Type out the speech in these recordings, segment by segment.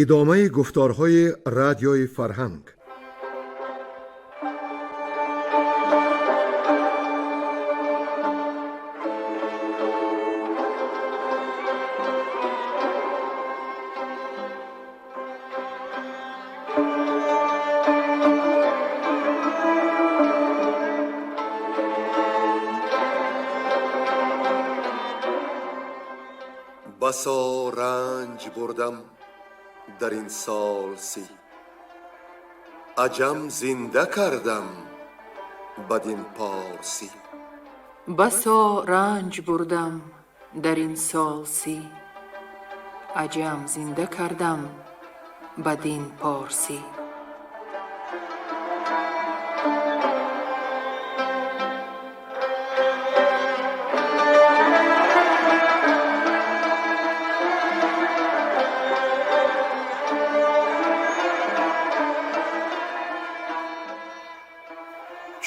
Идомаи гуфторҳои Радиои Фарҳанг. Басо ранҷ бурдам дар ин сол 30, аҷам зинда кардам бадин порсӣ. Басо ранҷ бурдам дар ин сол 30, аҷам зинда кардам бадин порсӣ.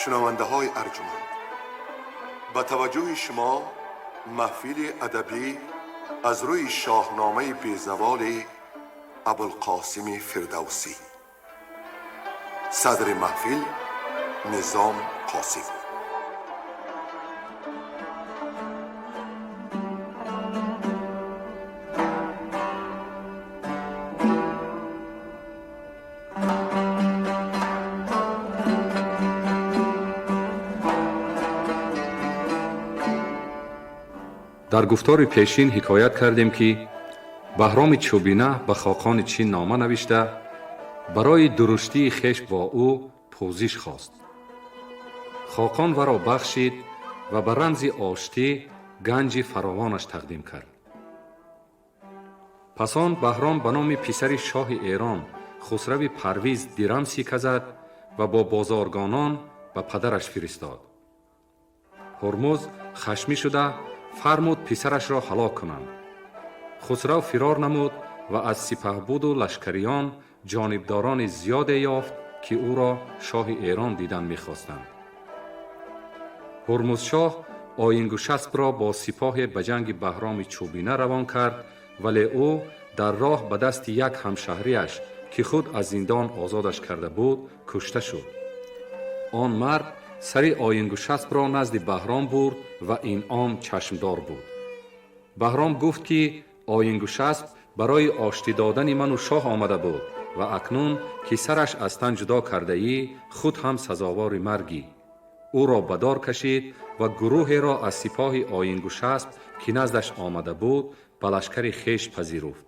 Шунавандаҳои арҷуманд, ба таваҷҷӯҳи шумо маҳфили адабӣ аз рӯи шоҳномаи безаволи Абулқосими Фирдавсӣ. Садри маҳфил Низом Қосим. Дар гуфтори пешин ҳикоят кардем, ки Баҳроми Чӯбина ба хоқони Чин нома навишта, барои дуруштии хеш бо ӯ пӯзиш хост. Хоқон варо бахшид ва ба рамзи оштӣ ганҷи фаровонаш тақдим кард. Пас он Баҳром ба номи писари шоҳи Эрон Хусрави Парвиз дирам сика зад ва бо бозоргонон ба падараш фиристод. Ҳурмуз хашмӣ шуда фармуд писарашро ҳалок кунанд. Хусрав фирор намуд ва аз сипаҳбуду лашкариён ҷонибдорони зиёде ёфт, ки ӯро шоҳи Эрон дидан мехостанд. Ҳурмузшоҳ Оингушаспро бо сипоҳе ба ҷанги Баҳроми Чӯбина равон кард, вале ӯ дар роҳ ба дасти як ҳамшаҳрияш, ки худ аз зиндон озодаш карда буд, кушта шуд. Он мард сари Оингушаспро назди Баҳром бурд ва инъом чашмдор буд. Баҳром гуфт, ки Оингушасп барои оштӣ додани ману шоҳ омада буд ва акнун ки сараш аз тан ҷудо кардаӣ, худ ҳам сазовори маргӣ. Ӯро ба дор кашид ва гурӯҳеро аз сипоҳи Оингушасп, ки наздаш омада буд, ба лашкари хеш пазируфт.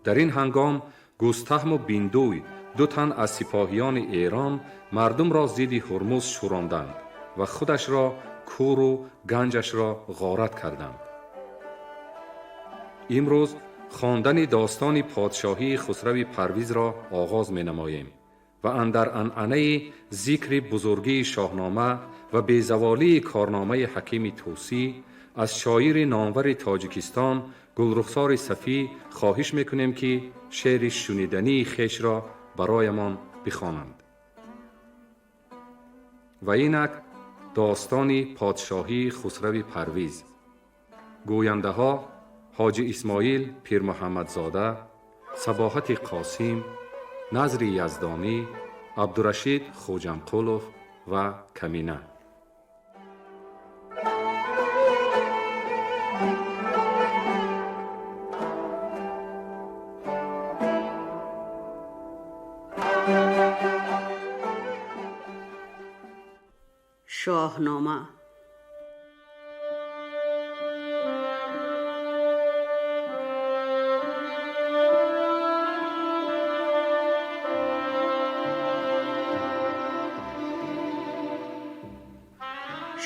Дар ин ҳангом Гӯстаҳму Биндуй, ду тан аз сипоҳиёни Эрон, мардумро зидди Ҳурмуз шӯронданд ва худашро кӯру ганҷашро ғорат карданд. Имрӯз хондани достони подшоҳии Хусрави Парвизро оғоз менамоем ва андар анъанаи зикри бузургии шоҳнома ва безаволии корномаи ҳакими Тӯсӣ аз шоири номвари Тоҷикистон Гулрухсори Сафӣ хоҳиш мекунем, ки шеъри шунидании хешро бароямон бихонанд. Ва инак достони подшоҳии Хусрави Парвиз. Гӯяндаҳо Ҳоҷи Исмоил Пирмуҳаммадзода, Сабоҳати Қосим, Назри Яздонӣ, Абдурашид Хӯҷамқулов ва Камина. Шоҳнома.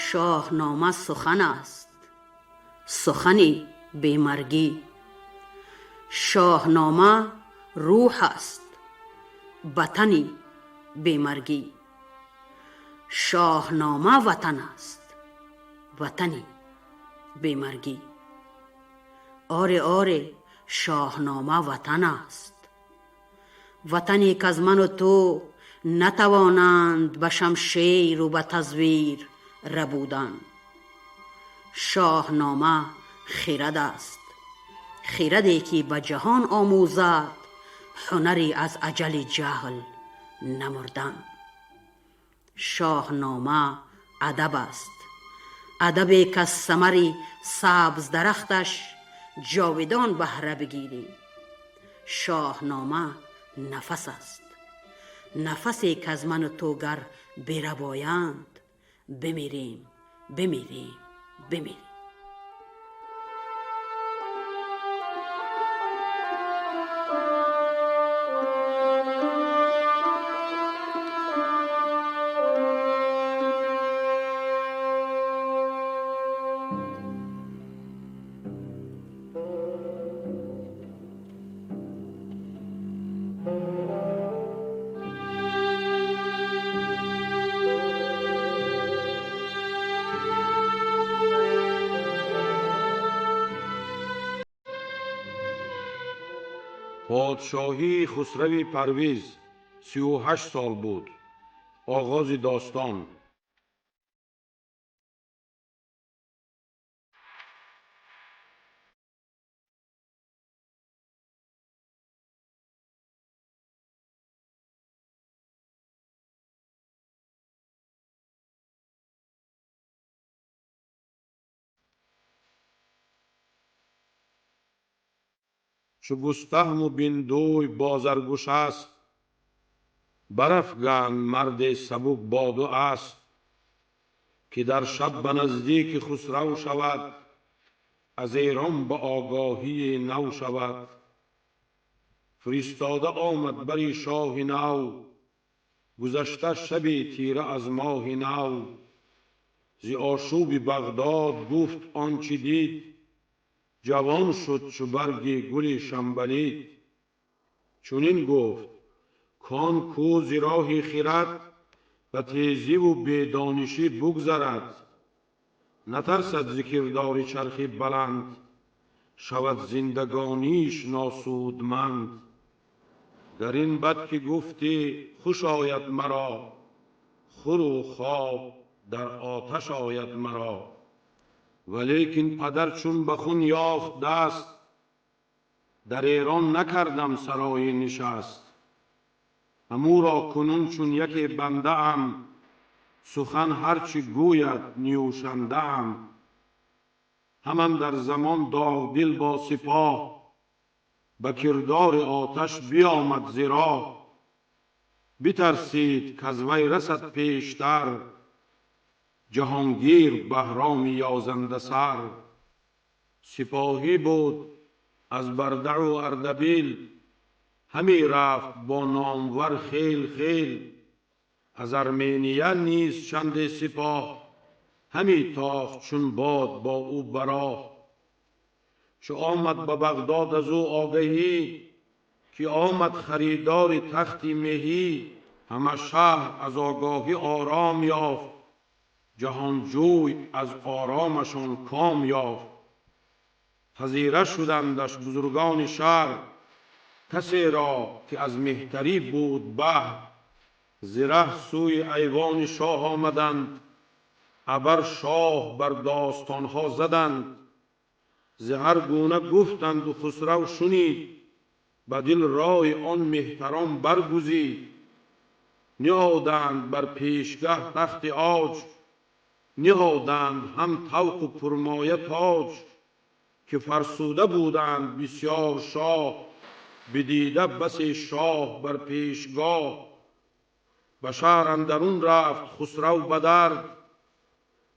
Шоҳнома сухан аст, сухани бемаргӣ. Шоҳнома рӯҳ аст, ватани бемаргӣ. Шоҳнома ватан аст, ватани бемаргӣ. Оре, оре, шоҳнома ватан аст, ватане ки аз ману ту натавонанд ба шамшеру ба тазвир рабудан. Шоҳнома хирад аст, Хираде ки ба ҷаҳон омӯзад ҳунаре аз аҷали ҷаҳл намурдан. Шоҳнома адаб аст, адабе ки аз самари сабз дарахташ ҷовидон баҳра бигирӣ. Шоҳнома нафас аст, нафасе ки аз ману ту гар бирабоянд, бимирем, бимирем, бимирем. Подшоҳии Хусрави Парвиз 38 сол буд. Оғози достон. Чу Густаҳму Биндуй бозаргуш аст, барафганд марде сабук боду аст, ки дар шаб ба наздики Хусрав шавад, аз Эрон ба огоҳии нав шавад. Фиристода омад бари шоҳи нав, гузашта шаби тира аз моҳи нав. Зи ошӯби Бағдод гуфт он чи дид, ҷавон шуд чу барги гули шамбалид. Чунин гуфт: кон кӯ зи роҳи хирад ба тезиву бедонишӣ бугзарад. Натарсад зи кирдори чархи баланд, шавад зиндагониш носудманд. Гар ин бад ки гуфтӣ хуш ояд маро, хӯру хоб дар оташ ояд маро. Валекин падар чун ба хун ёфт даст, дар Эрон накардам сарои нишаст. Ҳамӯро кунун чун яке бандаам, сухан ҳарчи гӯяд нӯшандаам. Ҳаман дар замон доғдил бо сипоҳ, ба кирдори оташ биёмад зи роҳ. Битарсид каз вай расад пештар, ҷаҳонгир Баҳроми ёзандасар. Сипоҳӣ буд аз Бардаву Ардабил, ҳаме рафт бо номвар хел хел. Аз Армения низ чанде сипоҳ, ҳаме тохт чун бод бо ӯ бароҳ. Чу омад ба Бағдод аз ӯ огаҳӣ, ки омад харидори тахти меҳӣ. Ҳама шаҳр аз огоҳӣ ором ёфт, ҷаҳонҷӯй аз оромашон ком ёфт. Пазира шудандаш бузургони шаҳр, касеро ки аз меҳтарӣ буд баҳр. Зи раҳ сӯи айвони шоҳ омаданд, абар шоҳ бар достонҳо заданд. Зи ҳар гуна гуфтанду Хусрав шунид, ба дил рои он меҳтарон баргузид. Ниҳоданд бар пешгаҳ тахти оҷ, ниҳоданд ҳам тавқу пурмоя тоҷ. Ки фарсуда буданд бисёр шоҳ, бидида басе шоҳ бар пешгоҳ. Ба шаҳр андарун рафт Хусрав ба дард,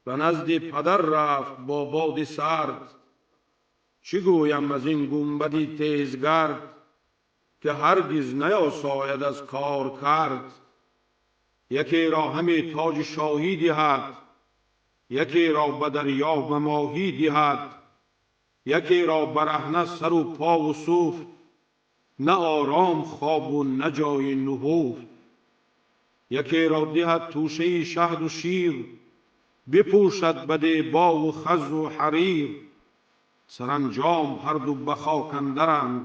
ба назди падар рафт бо боди сард. Чӣ гӯям аз ин гунбади тезгард, ки ҳаргиз наёсояд аз кор кард. Якеро ҳаме тоҷи шоҳӣ диҳад, якеро ба дарё ба моҳӣ диҳад. Якеро бараҳна сару пову суфт, на ором хобу на ҷои нуҳуфт. Якеро диҳад тӯшаи шаҳду шир, бипӯшад ба дебову хазу ҳарир. Саранҷом ҳарду ба хок андаранд,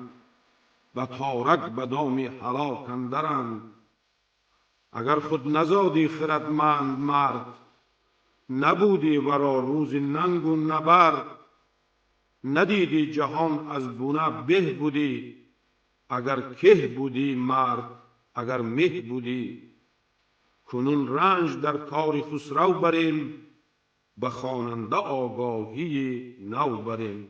ба торак ба доми ҳалок андаранд. Агар худ назодӣ хирадманд мард, набудӣ варо рӯзи нангу набард. Надидӣ ҷаҳон аз бунӣ беҳ будӣ, агар кеҳ будӣ мард, агар меҳ будӣ. Кунун ранҷ дар кори Хусрав барем, ба хонанда огоҳии нав барем.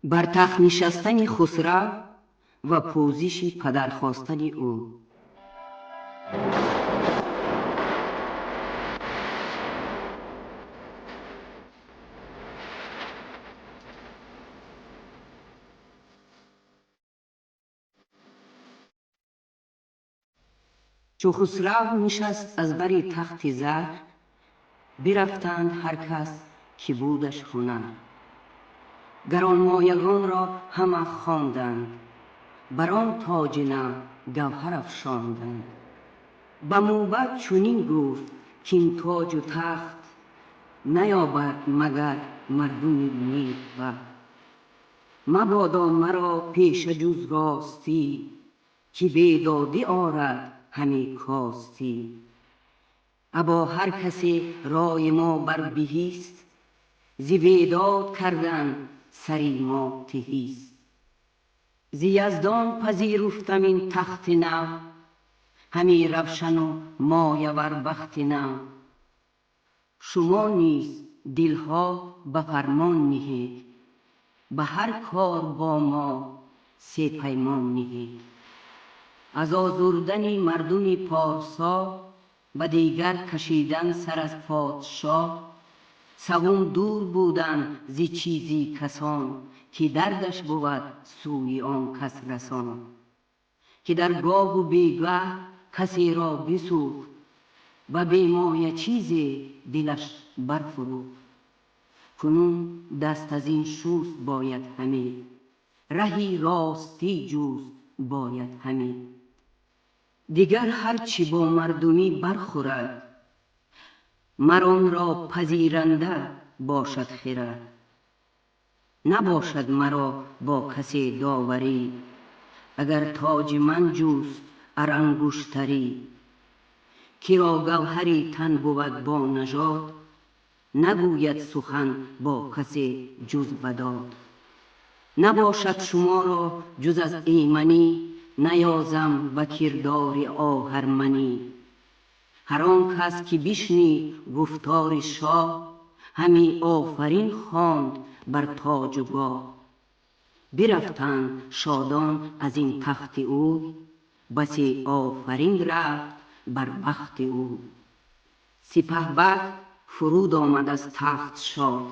Бар тахт нишастани Хусрав ва пӯзиши падар хостани ӯ. Чу Хусрав нишаст аз бари тахти зар, бирафтанд ҳар кас ки будаш ҳунар. Гаронмоягонро ҳама хонданд, бар он тоҷи нав гавҳар афшонданд. Ба мӯбад чунин гуфт кин тоҷу тахт наёбад магар мардуми некбахт. Мабодо маро пеша ҷуз ростӣ, ки бедодӣ орад ҳаме костӣ. Або ҳар касе рой мо бар биҳист, зи бедод кардан сари мо тиҳист. Зи Яздон пазируфтам ин тахти нав, ҳаме равшану моявар бахти нав. Шумо низ дилҳо ба фармон ниҳед, ба ҳар кор бо мо се паймон ниҳед. Аз озурдани мардуми порсо, ба дигар кашидан сар аз подшоҳ, савум дур будан зи чизи касон, ки дардаш бувад сӯи он кас расон. Ки дар гоҳу бегаҳ касеро бисӯхт, ба бемоя чизе дилаш барфурӯхт. Кунун даст аз ин шуст бояд ҳаме, раҳи ростӣ ҷуст бояд ҳаме. Дигар ҳарчи бо мардумӣ бархӯрад, мар онро пазиранда бошад хирад. Набошад маро бо касе доварӣ, агар тоҷи ман ҷуст ар ангуштарӣ. Киро гавҳари тан бувад бо нажод, нагӯяд сухан бо касе ҷуз ба дод. Набошад шуморо ҷуз аз эманӣ, наёзам ба кирдори оҳарманӣ. Ҳар он кас ки бишнид гуфтори шоҳ, ҳами офарин хонд бар тоҷу гоҳ. Бирафтанд шодон аз ин тахти ӯ, басе офарин рафт бар бахти ӯ. Сипаҳбад фуруд омад аз тахт шод,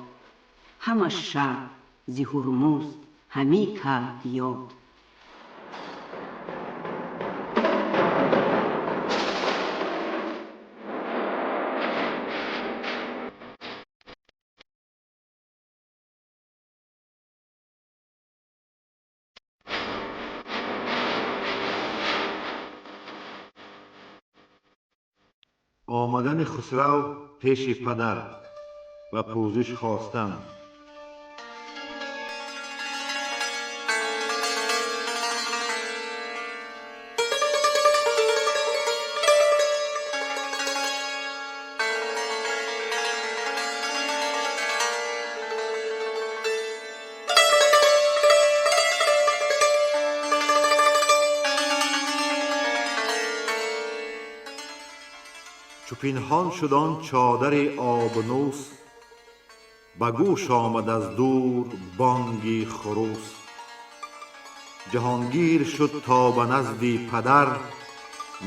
ҳама шаб зи Ҳурмузд ҳамӣ кард ёд. Омадани Хусрав пеши падар ва пӯзиш хостан. Чу пинҳон шуд он чодари обнӯс, ба гӯш омад аз дур бонги хурӯс. Ҷаҳонгир шуд то ба назди падар,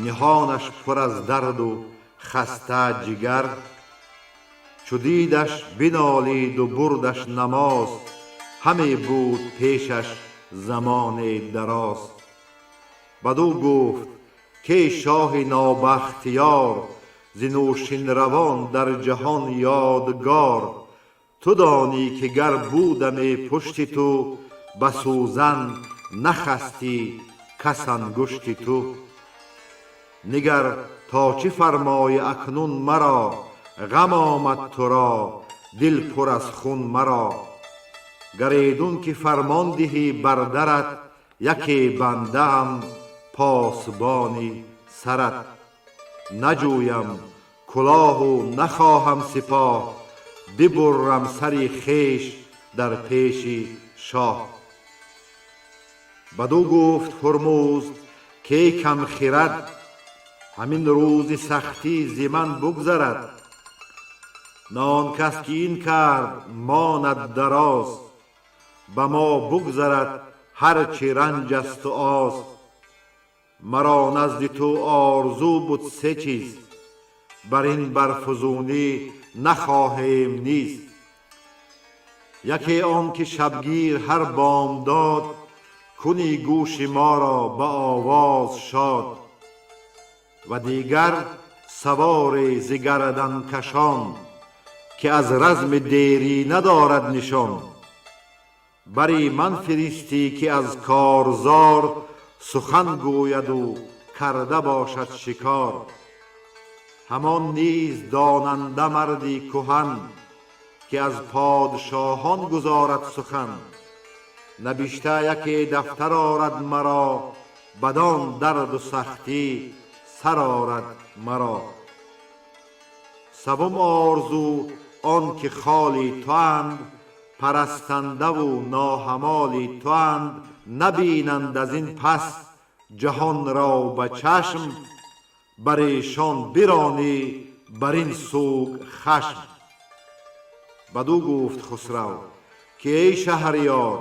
ниҳонаш пур аз дарду хаста ҷигар. Чу дидаш бинолиду бурдаш намоз, ҳаме буд пешаш замоне дароз. Бадӯ гуфт ке шоҳи нобахтиёр, зи нӯшинравон дар ҷаҳон ёдгор. Ту донӣ ки гар будаме пушти ту, ба сӯзан нахастӣ кас ангушти ту. Нигар то чӣ фармоӣ акнун маро, Ғам омад туро, дил пур аз хун маро. Гар эйдун ки фармон диҳӣ бар дарат, яке бандаам посбони сарат. Наҷӯям кулоҳу нахоҳам сипоҳ, бибуррам сари хеш дар пеши шоҳ. Бадӯ гуфт Ҳурмуз ке кам хирад, ҳамин рӯзи сахтӣ зи ман бугзарад. На он кас ки ин кард монад дароз, ба мо бугзарад ҳарчи ранҷ асту оз. Маро назди ту орзу буд се чиз, бар ин барфузунӣ нахоҳем низ. Яке он ки шабгир ҳар бомдод, кунӣ гӯши моро ба овоз шод. Ва дигар саворе зи гарданкашон, ки аз разми дерӣ надорад нишон. Бари ман фиристӣ ки аз корзор, сухан гӯяду карда бошад шикор. Ҳамон низ донанда марди куҳан, ки аз подшоҳон гузорад сухан. Набишта яке дафтар орад маро, бадон дарду сахтӣ сар орад маро. Савум орзу он ки холи туанд, парастандаву ноҳамоли туанд. Набинанд аз ин пас ҷаҳонро ба чашм, бар эшон биронӣ бар ин суг хашм. Бадӯ гуфт Хусрав ки эй шаҳриёр,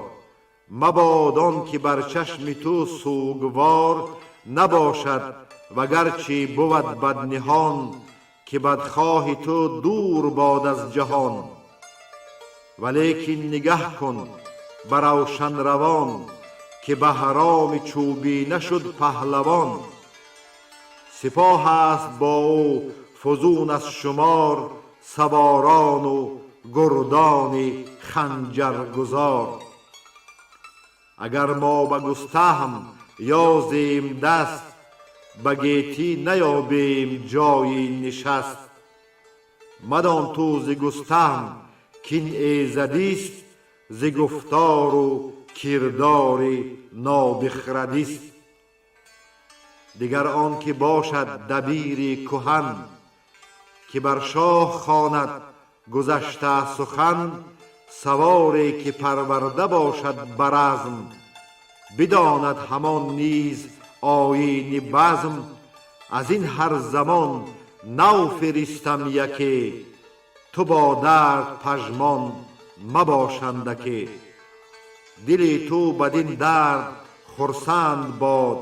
мабод он ки бар чашми ту сугвор набошад, вагарчи бувад бадниҳон, ки бадхоҳи ту дур бод аз ҷаҳон. Валекин нигаҳ кун ба равшанравон, ки Баҳроми чӯбӣ нашуд паҳлавон. Сипоҳ аст бо ӯ фузун аз шумор, саворону гурдони ханҷаргузор. Агар мо ба густаҳм ёзем даст, ба гетӣ наёбем ҷои нишаст. Мадон ту зи густаҳм кин эзадист, зи гуфтору кирдори нобихрадист. Дигар он ки бошад дабири куҳан, ки бар шоҳ хонад гузашта сухан. Саворе ки парварда бошад ба разм, бидонад ҳамон низ оини базм. Аз ин ҳар замон нав фиристам яке, ту бо дард пажмон мабошандаке. Дили ту бадин дард хурсанд бод,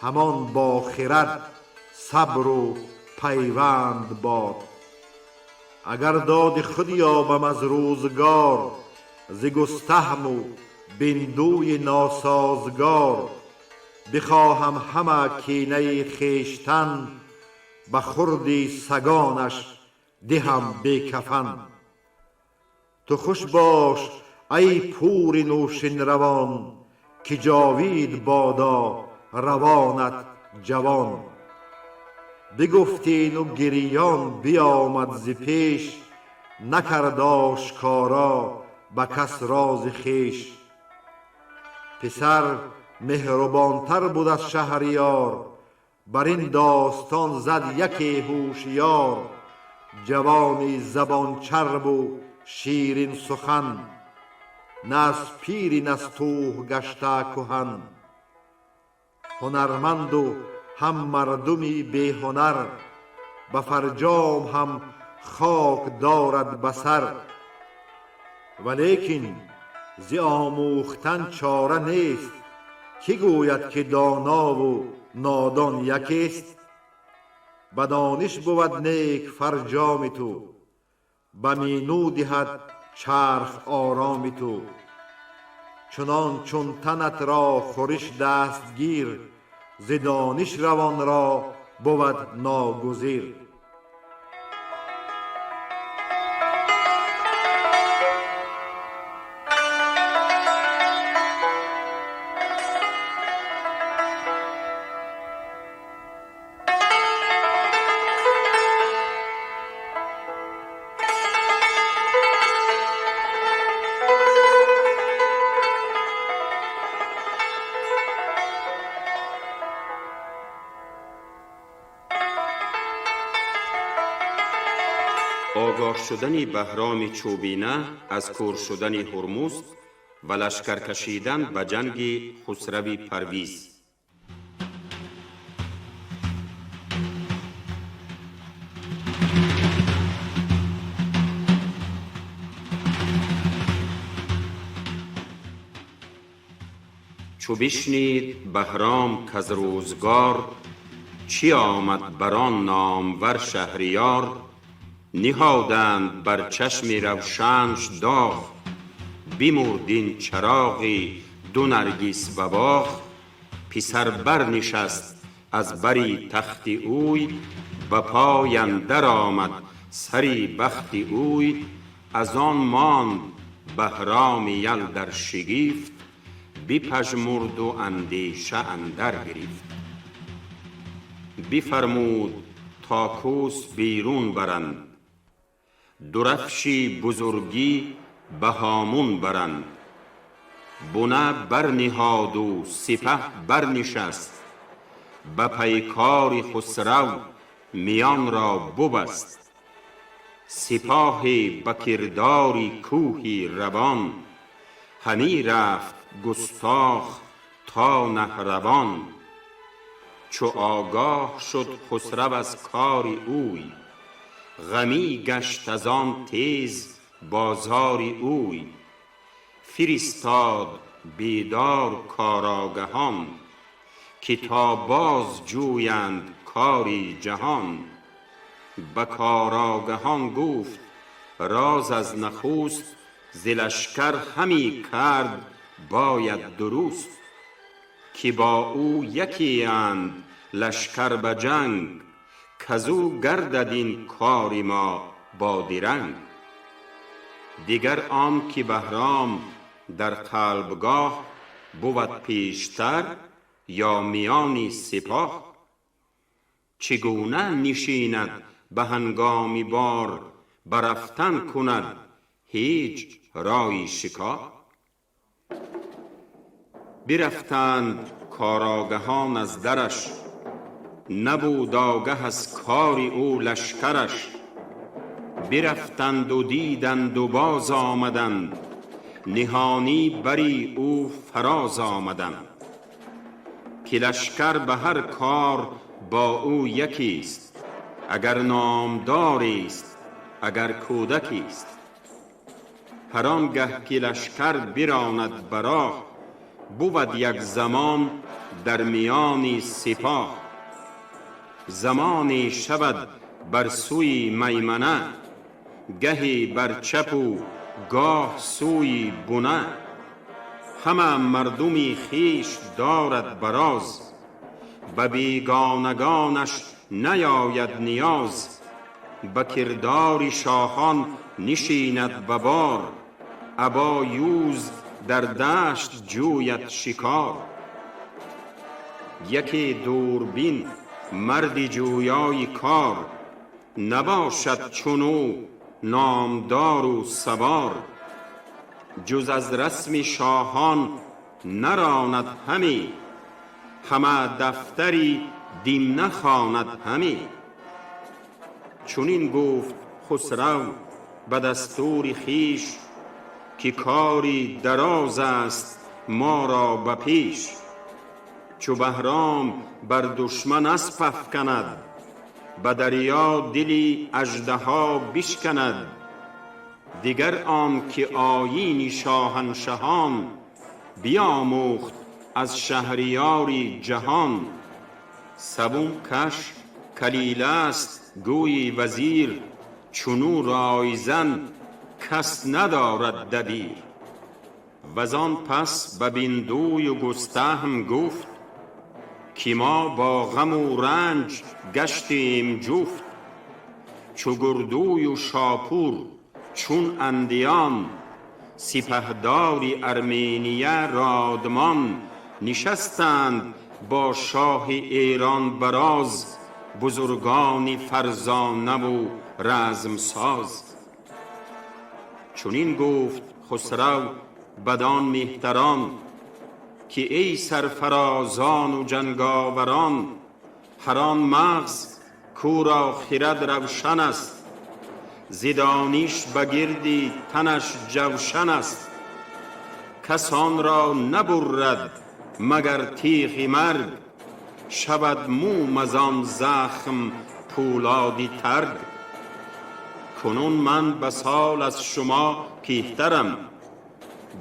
ҳамон бо хирад сабру пайванд бод. Агар доди худ ёбам аз рӯзгор, зи густаҳму биндӯи носозгор, бихоҳам ҳама кинаи хештан, ба хурди сагонаш диҳам бекафан. Ту хуш бош ай пури нӯшинравон, ки ҷовид бодо равонат ҷавон. Бигуфтину гирён биёмад зи пеш, накард ошкоро ба кас рози хеш. Писар меҳрубонтар буд аз шаҳриёр, бар ин достон зад яке ҳушёр. Ҷавони забончарбу ширин сухан, на аз пири настӯҳ гашта куҳан. Ҳунарманду ҳам мардуми беҳунар, ба фарҷом ҳам хок дорад ба сар. Валекин зи омӯхтан чора нест, кӣ гӯяд ки донову нодон якест? Ба дониш бувад нек фарҷоми ту, ба минӯ диҳад чарх ороми ту. Чунон чун танатро хӯриш дастгир, зи дониш равонро бувад ногузир. Огоҳ шудани Баҳроми Чӯбина аз кӯр шудани Ҳурмузд ва лашкар кашидан ба ҷанги Хусрави Парвиз. Чу бишнид Баҳром каз рӯзгор чӣ омад бар он номвар шаҳриёр, ниҳоданд бар чашми равшанш доғ, бимурд ин чароғи ду наргис ба боғ, писар барнишаст аз бари тахти ӯй, ба пой андар омад сари бахти ӯй, аз он монд Баҳроми ял дар шигифт, бипажмурду андеша андар гирифт. Бифармуд то кӯс берун баранд, дурафши бузургӣ ба ҳомун баранд. Буна барниҳоду сипаҳ барнишаст, ба пайкори Хусрав миён ро бубаст. Сипоҳе ба кирдори кӯҳи равон, ҳамӣ рафт густох то Наҳравон. Чу огоҳ шуд Хусрав аз кори ӯй, ғамӣ гашт аз он тез бозори ӯй. Фиристод бедор корогаҳон, ки то боз ҷӯянд кори ҷаҳон. Ба корогаҳон гуфт роз аз нахуст, зи лашкар ҳамӣ кард бояд дуруст. Ки бо ӯ якеанд лашкар ба ҷанг, казу гардад ин кори мо бодиранг. Дигар он ки Баҳром дар қалбгоҳ бувад пештар ё миёни сипоҳ. Чигуна нишинад ба ҳангоми бор, ба рафтан кунад ҳеҷ ройи шикор. Бирафтанд корогаҳон аз дараш, набуд огаҳ аз кори ӯ лашкараш. Бирафтанду диданду боз омаданд, ниҳонӣ бари ӯ фароз омаданд. Ки лашкар ба ҳар кор бо ӯ якист, агар номдорист, агар кӯдакист. Ҳар он гаҳ ки лашкар биронад ба роҳ, бувад як замон дар миёни сипоҳ. Замоне шавад бар сӯи маймана, гаҳе бар чапу гоҳ сӯи буна. Ҳама мардуми хеш дорад бароз, ба бегонагонаш наёяд ниёз. Ба кирдори шоҳон нишинад ба бор, або юз дар дашт ҷӯяд шикор. Яке дурбин марди ҷӯёи кор, набошад чунӯ номдору савор. Ҷуз аз расми шоҳон наронад ҳаме, ҳама дафтари Димна хонад ҳаме. Чунин гуфт Хусрав ба дастури хеш, ки кори дароз аст моро ба пеш. Чу Баҳром бар душман асп афканад, ба дарё дили аждаҳо бишканад. Дигар он ки оини шоҳаншаҳон, биомӯхт аз шаҳриёри ҷаҳон. Савум каш калила аст гӯйи вазир, чунӯ ройзан кас надорад дабир. Вазон пас ба Биндӯю Густаҳм гуфт, ки мо бо ғаму ранҷ гаштем ҷуфт. Чу Гурдӯю Шопур чун Андиён, сипаҳдори Армения Родмон, нишастанд бо шоҳи Эрон бароз, бузургони фарзонаву размсоз. Чунин гуфт Хусрав бадон меҳтарон, ки эй сарфарозону ҷанговарон, ҳар он мағз кӯ ро хирад равшан аст, ز دانش به گرد تنش جوشن است. کس آن را نبرد مگر تیغ مرگ، شود موم از آن زخم پولادی ترگ. کنون من به سال از شما پیهترم،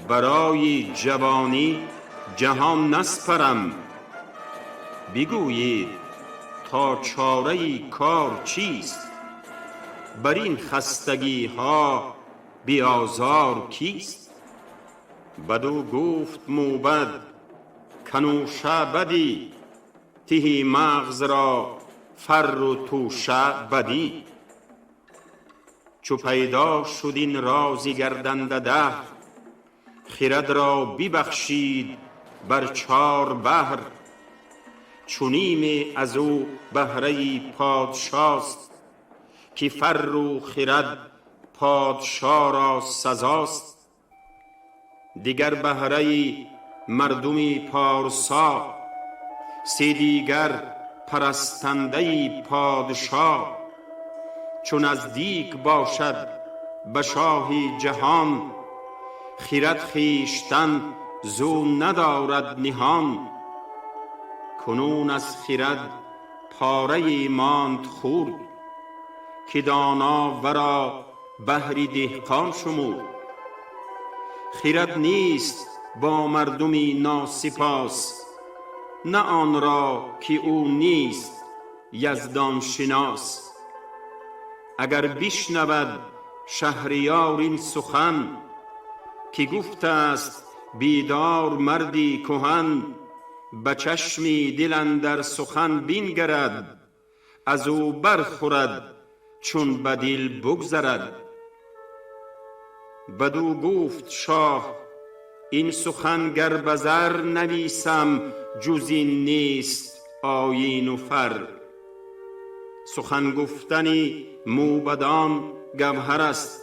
برای جوانی جهان نسپرم. بگویید تا چاره کار چیست، بر این خستگی ها بی آزار کیست؟ بدو گفت موبد کنوشه بدی، تهی مغز را فر و توشه بدی. چو پیدا شد این راز گردنده دهر، خرد را ببخشید بر چار بحر. چو نیمی از او بهره پادشاست، که فر و خرد پادشا را سزاست. دگر بهره مردم پارسا، سه دیگر پرستنده پادشا. چو نزدیک باشد به شاه جهان، خرد خویشتن زو ندارد نهان. کنون از خرد پاره ای ماند خرد، که دانا ورا بهر دهقان شمرد. خرد نیست با مردمی ناسپاس، نه آن را که او نیست یزدان شناس. اگر بشنود شهریار این سخن، که گفته است بیدار مردی کهن. به چشم دل اندر سخن بنگرد، از او برخورد چون به دل بگذرد. بدو گفت شاه این سخن گر به زر نویسم، جز این نیست آیین و فر. سخن گفتن موبدان گوهر است،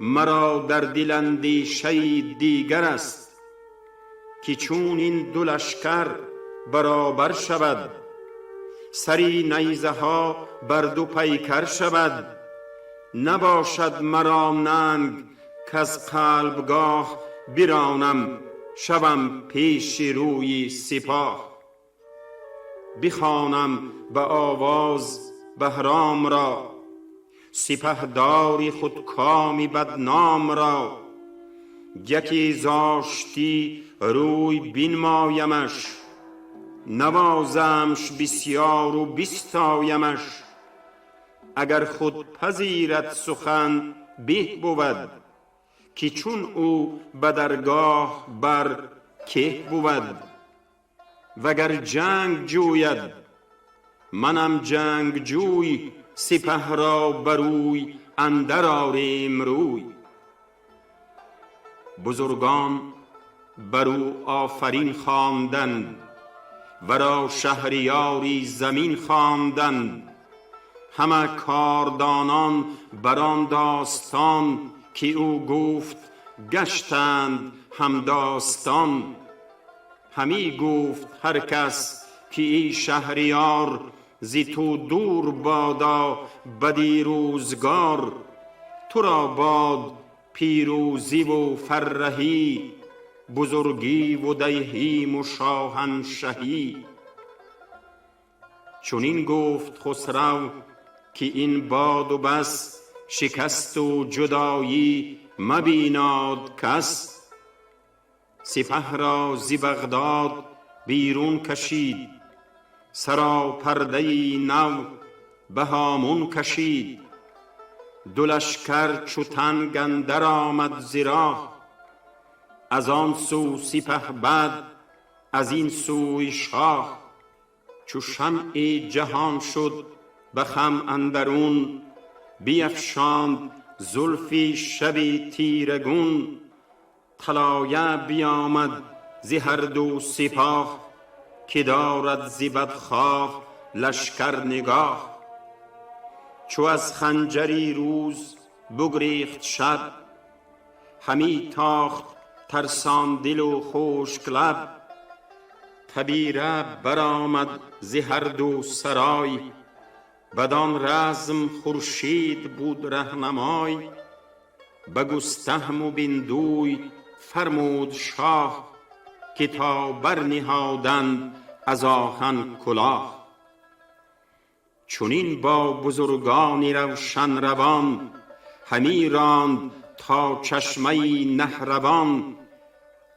مرا در دل اندیشه دیگر است. که چون این دو لشکر برابر شود، سری نیزه ها بر دو پیکر شود. نباشد مرا ننگ کز قلبگاه برانم، شوم پیش روی سپاه. بخوانم به آواز بهرام را، سپهدار خودکام بدنام را. یکی ز آشتی روی بنمایمش، نوازمش بسیار و بستایمش. اگر خود پذیرد سخن به بود، که چون او به درگاه بر که بود. وگر جنگ جوید منم جنگ جوی، سپه را بروی اندر آریم روی. بزرگان بر او آفرین خواندند، ورا شهریاری زمین خواندند. همه کاردانان بر آن داستان، که او گفت گشتند همداستان. همی گفت هر کس که ای شهریار، ز تو دور بادا بدی روزگار. تو را باد پیروزی و فرهی، بزرگی و دیهیم و شاهنشهی. چنین گفت خسرو که این باد و بس، شکست و جدایی مبیناد کس. سپه را ز بغداد بیرون کشید، سراپرده نو به هامون کشید. دو لشکر چو تنگ اندر آمد ز راه، از آن سو سپهبد از این سوی شاه. چو شمع جهان شد به خم اندرون، بیفشاند زلف شب تیره گون. طلایه بیامد ز هر دو سپاه، که دارد ز بدخواه لشکر نگاه. چو از خنجری روز بگریخت شب، همی تاخت ترسان دل و خشک لب. تبیره برآمد ز هر دو سرای، Бадон разм хуршид буд раҳнамой, ба Густаҳму Биндуй фармуд шоҳ, ки то барниҳоданд аз оҳан кулоҳ. Чунин бо бузургони равшан равон, ҳамӣ ронд то чашмаи Наҳравон.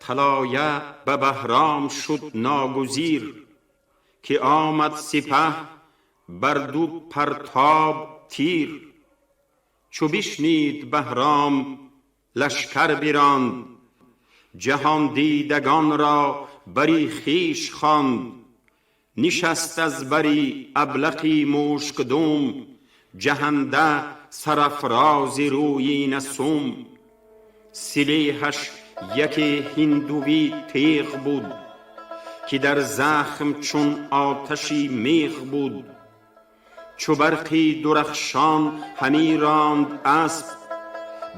Талоя ба Баҳром шуд ногузир, ки омад сипаҳ бар ду партоб тир. Чу бишнид Баҳром лашкар биронд, ҷаҳондидагонро бари хеш хонд. Нишаст аз бари аблақи мушкдум, ҷаҳанда сарафрози рӯйина сум. Силеҳаш яке ҳиндувӣ теғ буд, ки дар захм чун оташи меғ буд. Чу барқи дурахшон ҳамӣ ронд асп,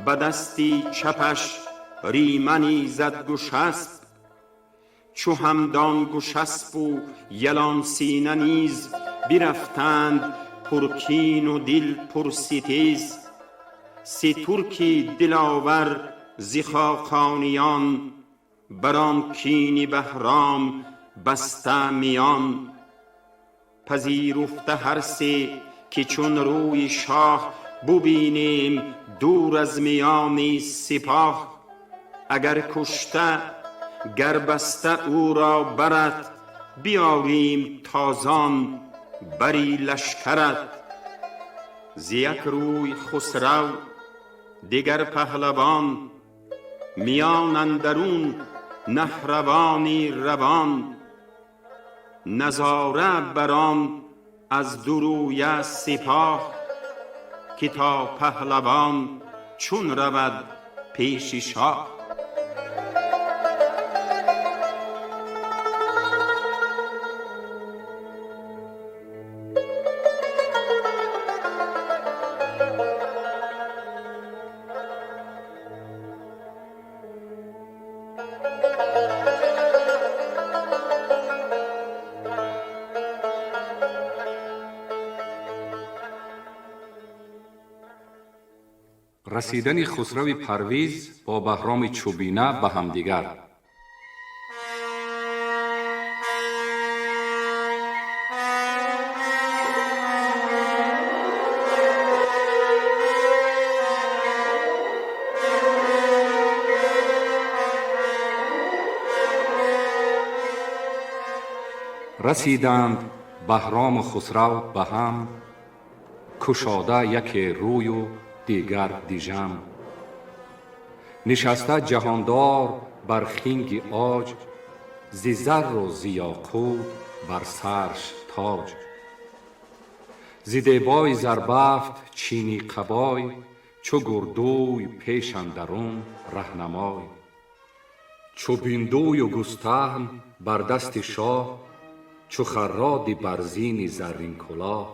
ба дасти чапаш римани зад гушасп. Чу ҳамдон гушаспу ялон сина низ, бирафтанд пуркину дил пурситез. Се турки диловар зи хоқониён, бар он кини Баҳром баста миён. Пазируфта ҳар се ки чун рӯи шоҳ бубинем дур аз миёни сипоҳ. Агар кушта гар баста ӯро барад, биёрим тозон бари лашкарат. Зи як рӯй Хусрав, дигар паҳлавон, миён андарун Наҳравони равон. Назора бар он аз ду рӯя сипоҳ, ки то паҳлавон чун равад пеши шоҳ. Расидани Хусрави Парвиз бо Баҳроми Чӯбина ба ҳамдигар. Расиданд Баҳрому Хусрав ба ҳам, кушода яке рӯю дигар дижам. Нишаста ҷаҳондор бар хинги оҷ, зи зарру зи ёқут бар сарш тоҷ. Зи дебои зарбафт чини қабой, чу гурдуй пеш андарун раҳнамой. Чу Биндую Густаҳм бар дасти шоҳ, чу харроди бар зини зарринкулоҳ.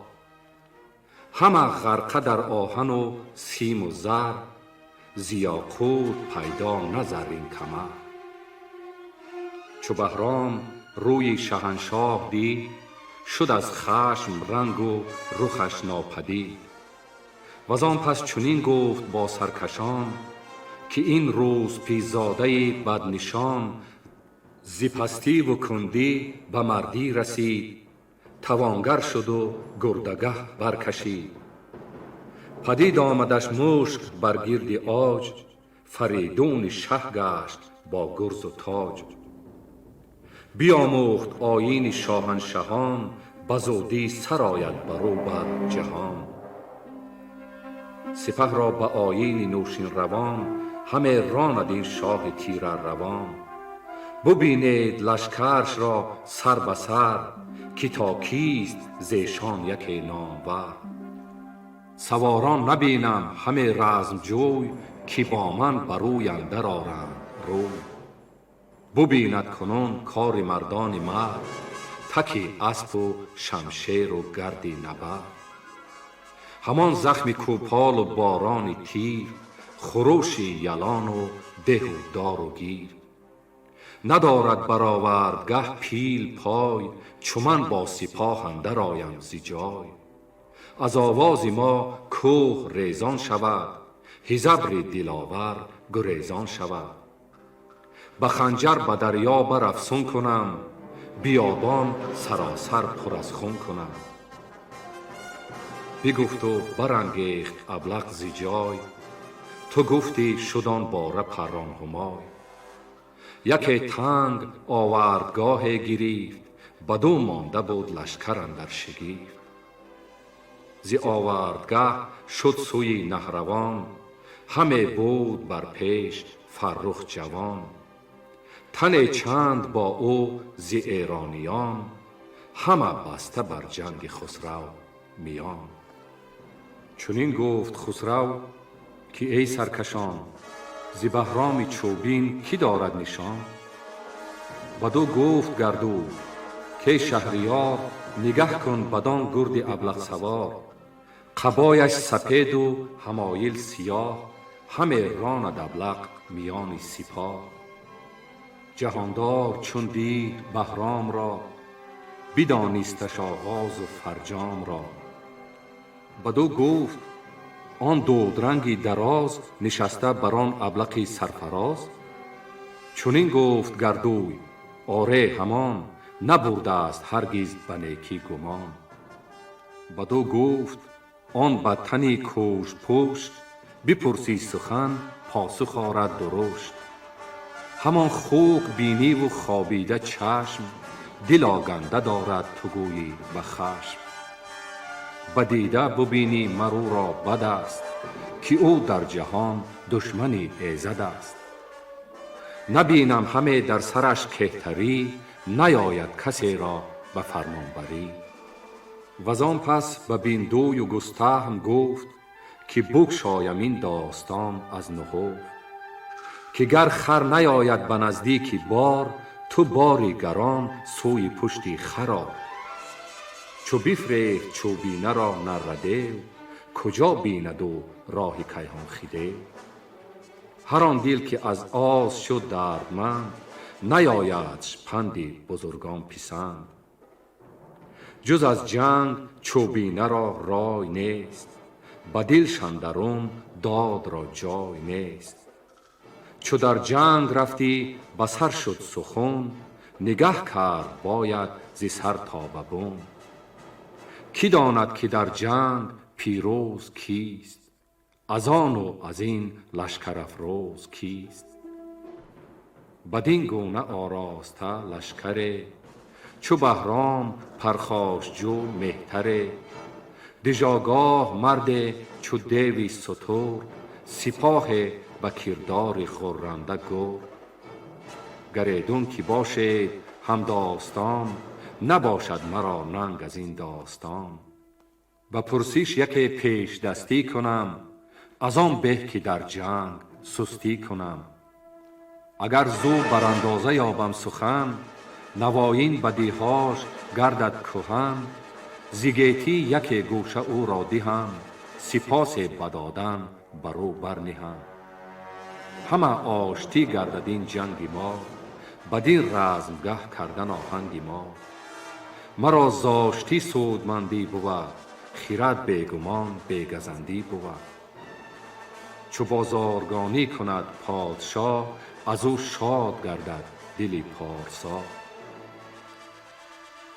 Ҳама ғарқа дар оҳану симу зар, зи ёқут пайдо на заррин камар. Чу Баҳром рӯи шаҳаншоҳ дид, шуд аз хашм рангу рухаш нопадид. Ваз он пас чунин гуфт бо саркашон, ки ин рӯзпизодаи баднишон, зи пастиву кундӣ ба мардӣ расид, тавонгар шуду гурдагаҳ баркашид. Падид омадаш мушк бар гирди оҷ, Фаридуни шаҳ гашт бо гурзу тоҷ. Биомӯхт оини шоҳаншаҳон, ба зудӣ сарояд барӯ бар ҷаҳон. Сипаҳро ба оини нӯшинравон, ҳаме ронад ин шоҳи тираравон. Бубинед лашкаршро сар ба сар, ки то кист зешон яке номвар. Саворон набинам ҳаме размҷӯй, ки бо ман ба рӯй андар оранд рӯй. Бубинад кунун кори мардони мард, таки аспу шамшеру гарди набард. Ҳамон захми кӯполу борони тир, хурӯши ялону деҳу дору гир. Надорад баровардгаҳ пил пой, чу ман бо сипоҳ андар оям зи ҷой. Аз овози мо кӯҳ резон шавад, ҳизабри диловар гурезон шавад. Ба ханҷар ба дарё бар афсун кунам, биёбон саросар пур аз хун кунам. Бигуфту барангехт аблақ зи ҷой, ту гуфтӣ шуд он бора паррон ҳумой. Яке танг овардгоҳе гирифт, баду монда буд лашкар андар шигифт. Зи овардгаҳ шуд сӯи Наҳравон, ҳаме буд бар пеш Фаррух ҷавон. Тане чанд бо ӯ зи эрониён, ҳама баста бар ҷанги Хусрав миён. Чунин гуфт Хусрав ки эй саркашон, зи Баҳроми Чӯбин кӣ дорад нишон? Баду гуфт Гардуй кей шаҳриёр, нигаҳ кун бадон гурди аблақсавор. Қабояш сапеду ҳамоил сиёҳ, ҳаме ронад аблақ миёни сипоҳ. Ҷаҳондор чун дид Баҳромро, бидонисташ оғозу фарҷомро. Баду гуфт он дудранги дароз, нишаста бар он аблақи сарфароз? Чунин гуфт Гардуй: оре ҳамон, набурдааст ҳаргиз ба некӣ гумон. Баду гуфт он ба тани кӯшпӯш, бипурсӣ сухан посух орад дурушт. Ҳамон хук биниву хобида чашм, дил оганда дорад ту гӯйӣ ба хашм. Ба дида бубинӣ мар ӯро бад аст, ки ӯ дар ҷаҳон душмани эзад аст. Набинам ҳаме дар сараш кеҳтарӣ, наёяд касеро ба фармонбарӣ. Вазон пас ба Биндӯю Густаҳм гуфт, ки букшоям ин достон аз нуҳуфт. Ки гар хар наёяд ба наздики бор, ту бори гарон сӯи пушти хар ор. Чу бифрехт Чӯбинаро наррадев, куҷо бинад ӯ роҳи кайҳонхидев? Ҳар он дил ки аз оз шуд дардманд, наёядш панди бузургон писанд. Ҷуз аз ҷанг Чӯбинаро рой нест, ба дилш андарун додро ҷой нест. Чу дар ҷанг рафтӣ ба сар шуд сухун, нигаҳ кард бояд зи сар то ба бун. Кӣ донад ки дар ҷанг пирӯз кист, аз ону аз ин лашкарафрӯз кист? Бадин гуна ороста лашкаре, чу Баҳром пархошҷӯ меҳтаре, дижогоҳ марде чу деви сутур, сипоҳе ба кирдори ғурранда гур. Гар эдун ки бошед ҳамдостон, набошад маро нанг аз ин достон. Ба пурсиш яке пешдастӣ кунам, аз он беҳ ки дар ҷанг сустӣ кунам. Агар зӯ барандоза ёбам сухан, навоин бадиҳош гардад куҳан. Зи гетӣ яке гӯша ӯро диҳам, сипосе ба додан бар ӯ барниҳам. Ҳама оштӣ гардад ин ҷанги мо, бадин размгаҳ кардан оҳанги мо. Маро зоштӣ судмандӣ бувад, хирад бегумон бегазандӣ бувад. Чу бозоргонӣ кунад подшоҳ, аз ӯ шод гардад дили порсо.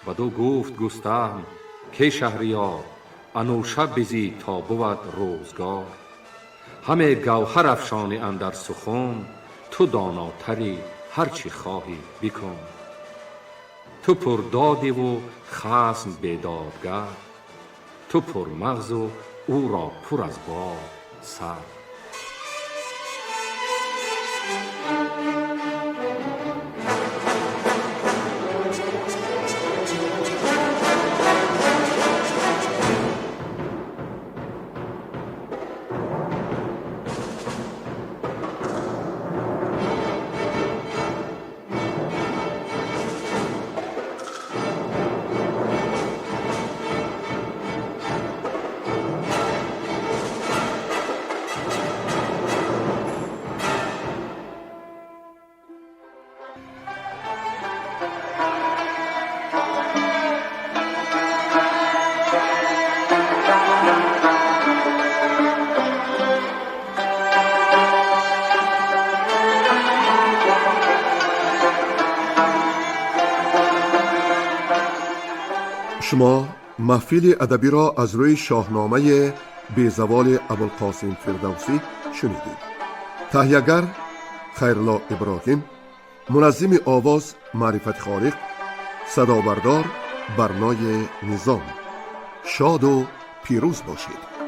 Баду гуфт Густаҳм кей шаҳриёр, анӯша бизӣ то бувад рӯзгор. Ҳаме гавҳар афшонӣ андар сухун, ту донотарӣ ҳар чӣ хоҳӣ бикун. Ту пурдодиву хасм бедодгар, ту пурмағзу ӯро пур аз бод сар. Шумо маҳфили адабиро аз рӯи Шоҳномаи безаволи Абулқосим Фирдавсӣ шунидед. Таҳиягар Хайрулло Иброҳим, муназзими овоз Маърифати Холиқ, садобардор Барнои Низом. Шоду пирӯз бошед.